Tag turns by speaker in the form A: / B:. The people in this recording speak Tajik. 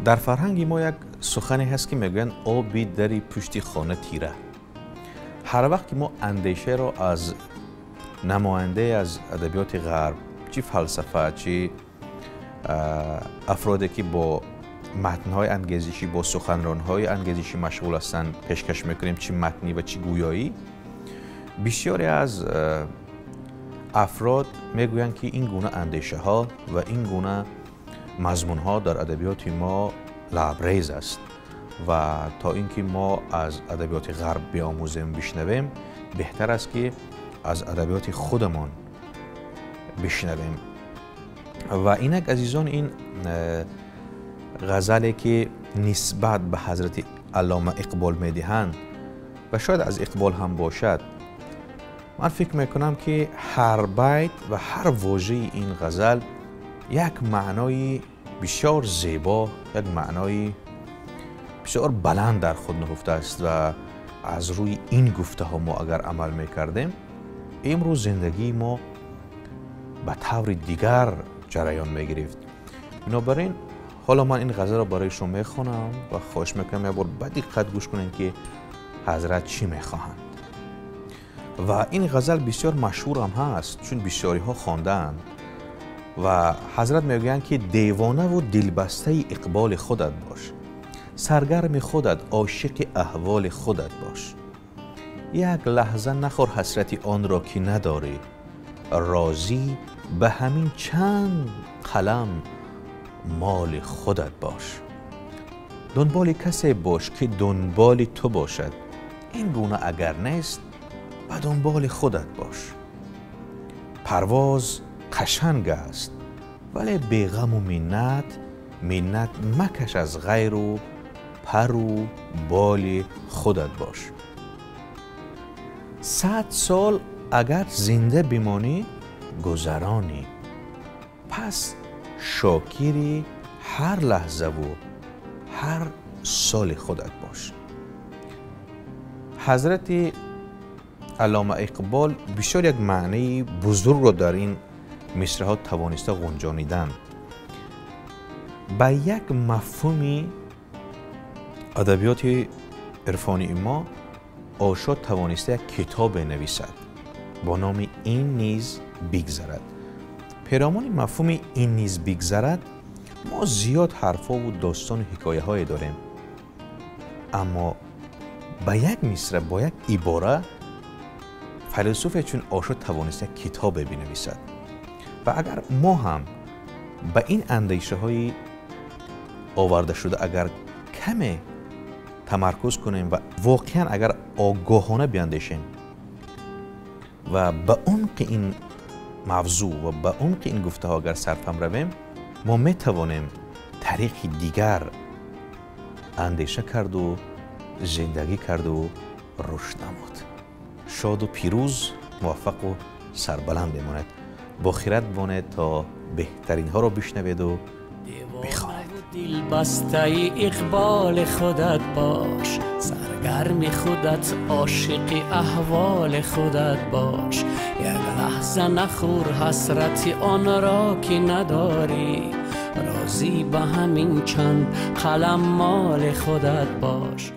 A: Дар фарҳанги мо як сухане ҳаст, ки мегӯянд: оби дари пушти хона тира. Ҳар вақт ки мо андешаро аз намояндае аз адабиёти ғарб, чӣ фалсафа, чӣ афроде ки бо матнҳои ангезишӣ, бо суханронҳои ангезишӣ машғул ҳастанд, пешкаш мекунем, чӣ матнӣ ва чӣ гӯёӣ, бисёре аз афрод мегӯянд, ки ин гуна андешаҳо ва ин гуна мазмунҳо дар адабиёти мо лабрез аст ва то ин ки мо аз адабиёти ғарб биомӯзем, бишнавем, беҳтар аст, ки аз адабиёти худамон бишнавем. Ва инак, азизон, ин ғазале, ки нисбат ба ҳазрати аллома Иқбол медиҳанд ва шояд аз Иқбол ҳам бошад, ман фикр мекунам, ки ҳар байт ва ҳар вожаи ин ғазал як маънои бисёр зебо, як маънои бисёр баланд дар худ нуҳуфта аст ва аз рӯи ин гуфтаҳо мо агар амал мекардем, имрӯз зиндагии мо ба таври дигар ҷараён мегирифт. Бинобар ин ҳоло ман ин ғазалро барои шумо мехонам ва хоҳиш мекунам, як бор ба диққат гӯш кунед, ки ҳазрат чӣ мехоҳанд. Ва ин ғазал бисёр машҳурам ҳаст, чун бисёриҳо хондаанд. Ва ҳазрат мегӯянд, ки девонаву дилбастаи иқболи худат бош, саргарми худат, ошиқи аҳволи худат бош, як лаҳза нахӯр ҳасрати онро, ки надорӣ, розӣ ба ҳамин чанд қалам моли худат бош, дунболи касе бош, ки дунболи ту бошад, ин гуна агар нест, ба дунболи худат бош. Парвоз қашанг аст, вале беғаму миннат, миннат макаш аз ғайру пару боли худат бош. 100 сол агар зинда бимонӣ, гузаронӣ, пас шокири ҳар лаҳзаву ҳар соли худат бош. Ҳазрати аллома Иқбол бисёр як маънии бузургро дар ин мисраҳо тавониста ғунҷониданд. Ба як мафҳуми адабиёти ирфонии мо Ошо тавониста як китобе нависад бо номи «Ин низ бигзарад». Перомони мафҳуми «ин низ бигзарад» мо зиёд ҳарфҳову достону ҳикояҳое дорем, аммо ба як мисра, бо як ибора файласуфе чун Ошо тавониста як китобе бинависад. Ва агар мо ҳам ба ин андешаҳои оварда шуда агар каме тамаркуз кунем ва воқеан агар огоҳона биандешем ва ба умқи ин мавзӯъ ва ба умқи ин гуфтаҳо агар сарфам равем, мо метавонем тариқи дигар андеша карду, зиндагӣ карду, рушд намуд. Шоду пирӯз, муваффақу сарбаланд бимонед, бо хирад бонед, то беҳтаринҳоро бишнаведу бихонед.
B: Дилбастаи иқболи худат бош, саргарми худат, ошиқи аҳволи худат бош, як лаҳза нахӯр ҳасрати онро, ки надорӣ, розӣ ба ҳамин чанд қалам моли худат бош.